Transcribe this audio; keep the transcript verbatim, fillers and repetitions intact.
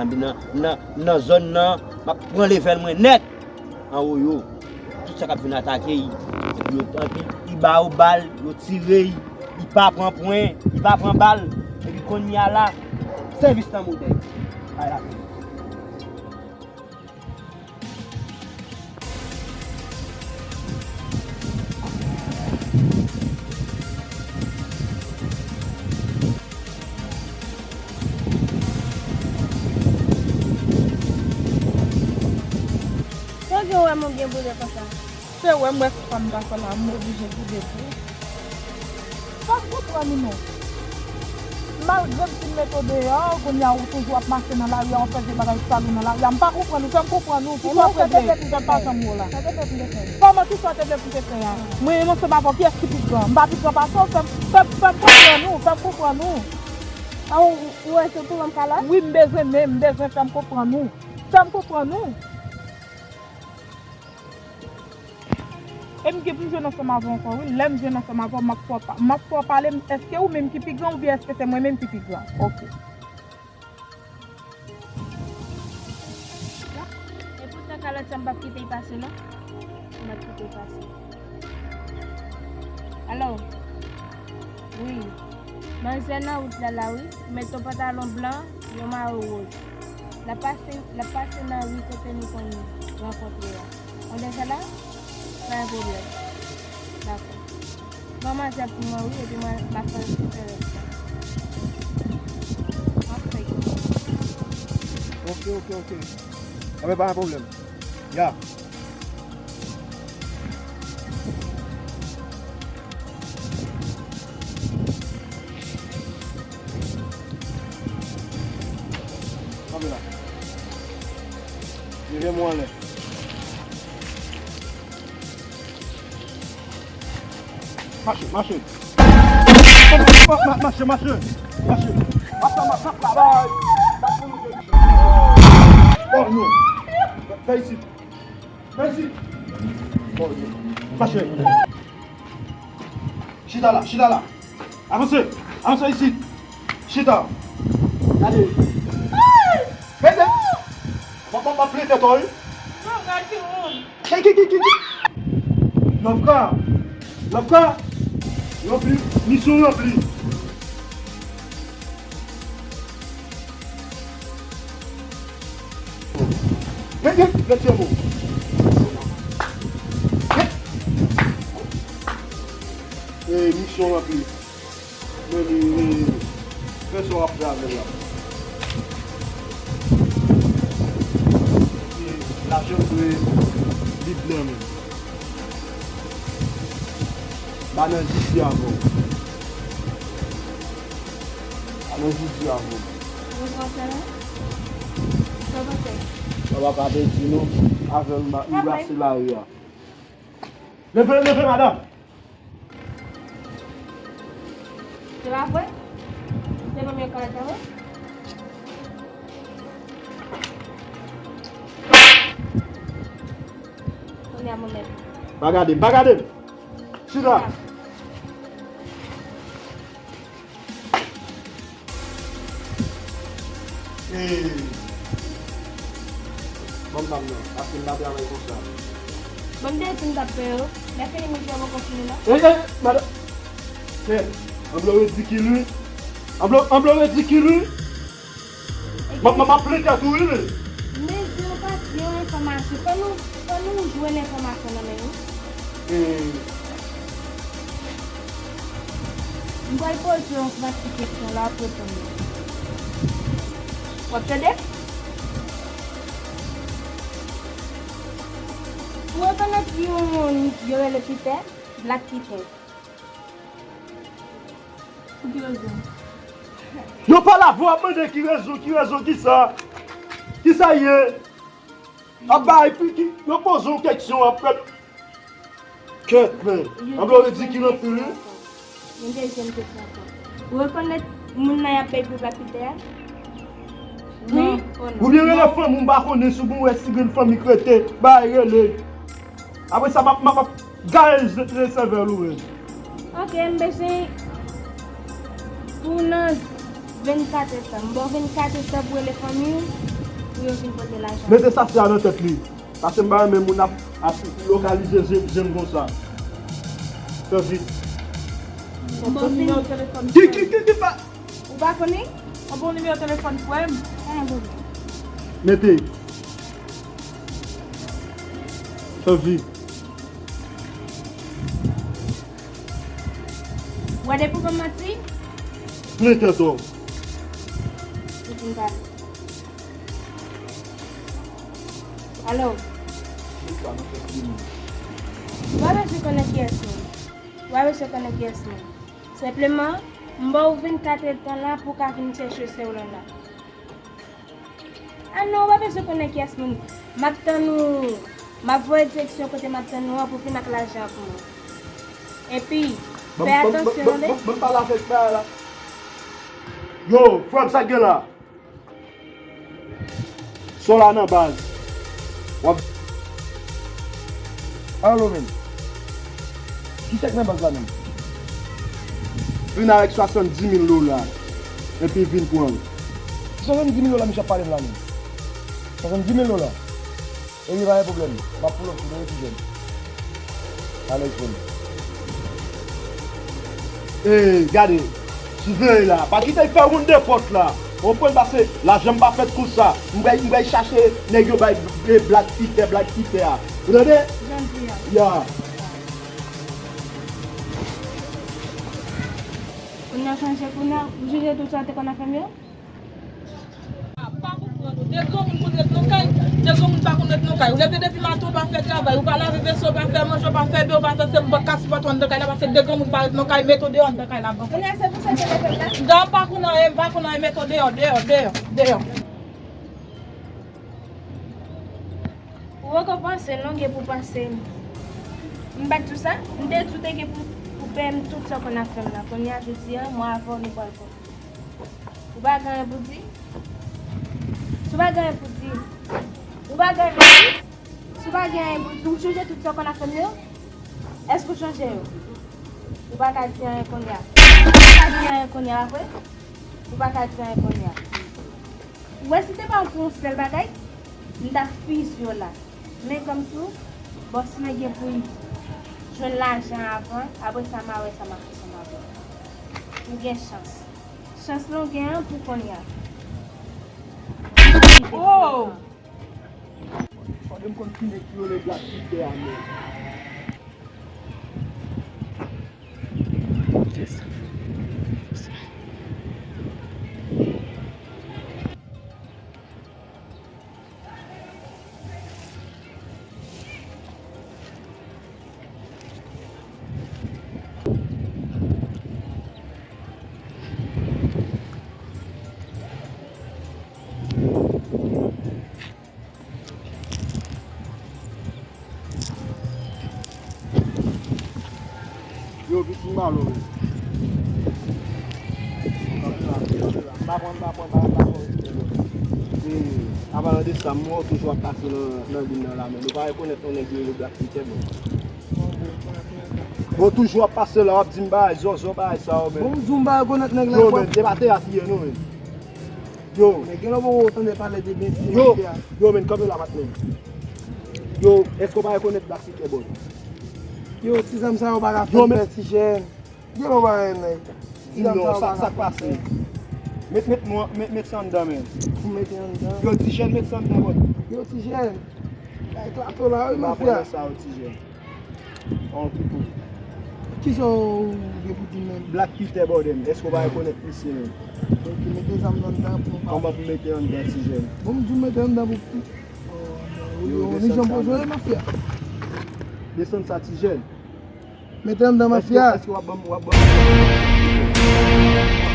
Nan, nan, nan zòn nan, m ap pran levèl mwen nèt. Anwo yo, tout sa k ap vin atake, y, yo, anpil, y ba yo bal, yo tire, y, y pa pran pwen, y pa pran bal. Epi kounye a la, sèvis nan modèy. Ay la. Sa gen wè m byen boule konsa? Se wè m wè fanm ta fè la, m oblije boule pou. Pa konprann ou non. Malgre m fin mete w deyò, kounye a ou toujou ap mache nan lari a, w ap fè vye bagay sal ou nan lari a. M pa konprann ou, fè m konprann ou. Kisa w regle? Fè m pa janm wè w la. Sa te fèt m te fè. Kòman kisa w te vle pou m te fè a? Mwen menm ansanm avè w, kiyès ki pi gran? M pa pi gran pase w, fè m, fè m, fè m konprann ou, fè m konprann ou. A, ou, ou wè se pou mwen m kalòt? Wi, m bezwen men, m bezwen fè m konprann ou. Fè m konprann ou. E m gen pou m jwenn ansanm avè w ankò, wi. Lè m jwenn ansanm avè w, m ap fè w pa-, m ap fè w pale m, èske ou menm ki pi gran oubyen èske se mwen menm ki pi gran? Oke. E poutan kalòt sa m p ap kite l pase non. M p ap kite l pase. Alo. Wi. Manzè nan wout la la wi. Met yon pantalon blan, yon mayo woz. L ap pase, l ap pase nan ri kote nou konn rankontre a. Ou deja la? Pa gen pwoblèm. Dakò. Pran manzè pou mwen wi, epi mwen m ap fè, fè rès la. M ap fè. Oke, oke, oke. Enben pa gen pwoblèm. Ya. Kanpe la. Leve men w anlè. Mache, mache. Ma-, ma-, mache, mache. Mache. Mache, mache, travay. Oh non. Fè isit. Fè isit. Oh non. Mache. Chita la, chita la. Avanse, avanse isit. Chita. Gade. Gade. M ap, m ap, m ap plete tò wi. Non, gade ki moun. Ki, ki, ki, ki, ki? Lafka. Lafka. Ranpli. Misyon ranpli. Men, men, men, tchè mo. Men. E, misyon ranpli. Men li, li, fè sa w ap fè avè l la. Epi, lajan dwe vide nan men. Ba nan jis li avè w. Ba nan jis li avè w. Ou konprann sa la? Sa w panse? Sa w pa ka pèdi non. Avè l, nou brase lari a. Leve, leve, madanm! Se pa vre? Se pa mwen k ap travay? Kounye a mwen menm. Pa gade m, pa gade m! Chita! Ee. Ban m zam nan, paske m pa travay konsa. Ban m de ti m t ap fè yo. Lè fini, mwen fè poko fini non. Ee, ee, madanm. Kèt, anblo ridikil wi. Anblo, anblo ridikil wi. M ap, m ap, m ap plede tou wi. Men se yon pa, yon enfòmasyon. Fò nou, fò nou jwenn enfòmasyon nan men nou. Hmm. M pral poze yon seri kesyon la, w ap reponn mwen. W ap tande? Ou rekonèt yon moun yo rele Pitè? Black Pitè. Pou ki rezon? Yo pale avè w, w ap mande ki rezon, ki rezon, kisa? Kisa ye? Ap bay pi, ki, yo poze w kesyon, ap fè. Kèt, men. Anblo ridikil anpil wi. Yon dezyèm kesyon ankò. Ou rekonèt moun nan y ap bay pou Black Pitè a? Wi. Non, oh non. Oubyen rele fanmi w, m pa konnen si w gen, wè si gen fanmi k rete, bay rele. Apre sa, m ap, m ap, m ap gaye sèvèl ou menm. Ok, m bezwen pou nan vennkat èdtan. M ba w vennkat èdtan pou rele fanmi w, Yo vin pote lajan. Mete sa fè a nan tèt li. Paske m pa renmen moun ap, ap lokalize je, je m konsa. Fè vit. Ou ban nimewo telefòn. Ki, ki, ki, ki pa. Ou pa konnen? Ou ban nimewo telefòn frè m. Mete. Fè vit. Ou wè depi w ban m manti? Plen tèt ou. Ou fin pale. Alo. Ou pa bezwen konnen kiyès mwen. Ou pa bezwen konnen kiyès mwen. Senpleman, m ba w vennkat èdtan la pou w ka vin chèche sè w lan la. A non, ou pa bezwen konnen kiyès mwen. M ap tann ou. M ap voye direksyon kote m ap tann ou an pou w vin ak lajan an pou mwen. Epi, fè atansyon, tande. Ban m pale avèk bagay la. Yo, frè m, sa k gen la? Sò la nan baz. W ap. Alo, men. Ki sa k nan baz la menm? Vin avèk swasanndiz mil dola. Epi vin pran l. Ki swasanndiz mil dola misye ap pale m la menm? Swasanndiz mil dola. Epi pa gen pwoblèm. M ap pull up sou nou, ti jèn. Alèz pou nou. Ey, gade. Siveye la. Pa kite l fè woun de pòt la. Ou konprann, paske lajan m pa fèt konsa. M pral, m pral chache nèg yo bay, eh, Black Peter, Black Peter a. Ou tande? Jan di a. Ya. Kounye a chanje, kounye a, ou chanje tout sa w te konn ap fè m yo? Ah, m pa konprann ou. De granmoun konn ret nan kay, de granmoun pa konn ret nan kay. Ou leve depi maten, ou pa fè travay, ou pa lave veso, ou pa fè manje, ou pa fè byen, ou pa fè se, m pa ka sipòte w anndan kay la, paske de granmoun pa ret nan kay, mete w deyò anndan kay la, bon. Kounye a se pou sa w te leve m la? Da, m pa konn anyen, m pa konn anyen, mete w deyò, deyò, deyò, deyò. Ou poko panse, non, gen pou panse. M pa t di w sa? M te di w te gen pou, pou peye m tout sa w konn ap fè m nan. Kounye a, jodi a, mwen avè w, nou pral konn. Ou pa gen anyen pou di? Si w pa gen anyen pou di, ou pa gen anyen pou di? Si w pa gen anyen pou di, ou chanje tout sa w konn ap fè m yo? Èske w chanje yo? Ou pa ka di anyen kounye a. Ou pa ka di anyen kounye a vre? Ou pa ka di anyen kounye a. Ou wè, si te pa pou yon sèl bagay, m t ap fizye w la. Men kòm tou, bòs mwen gen pou l jwenn lajan avan, apre sa, m a wè sa m a fè ansanm avè w. Ou gen chans. Chans lan w gen an pou kounye a. Oh! Fòk m konn ki nèg ki rele Black Peter a menm. Yo, pitit malo, men. M pa pran, m pa pran, m pa pran. E, apalan de sa, m wè w toujou ap pase nan, nan liy nan la, men nou pa rekonèt yon nèg yo rele Black Peter, men. Bon, toujou ap pase la, w ap di m bagay, zòzò, bagay sa yo, men. Bon, m di w m pa rekonèt nèg la. Yo, men, se pa teyat li ye, non, men. Yo. Men gen lè w poko tande pale de byen ti mafya. Yo, men, kanpe la, patnè. Yo, èske w pa rekonèt Black Peter, bòy? Yo, ti zam sa yo pa ka fè pè ti jèn. Gen lè w pa renmen. Di m non, sa, sa k pase? Met, met, met, met sa anndan, men. Pou mete anndan. Yo, ti jèn, met sa anndan, bòy. Yo, ti jèn. Kay eklate w la, wi, mafya. Sa yo, ti jèn. An tou tou. Kisa w gen pou di m menm? Black Peter, bòdèm. Èske w pa rekonèt misye menm? Ok, mete zam nan anndan pou m pa. Kòman pou mete anndan, ti jèn? Bon, m di w mete anndan pou. Yo, yo, ni jan pou jwe, mafya. Desann sa, ti jèn. Mete anndan, mafya. Èske, èske w ap ban m, w ap ban m?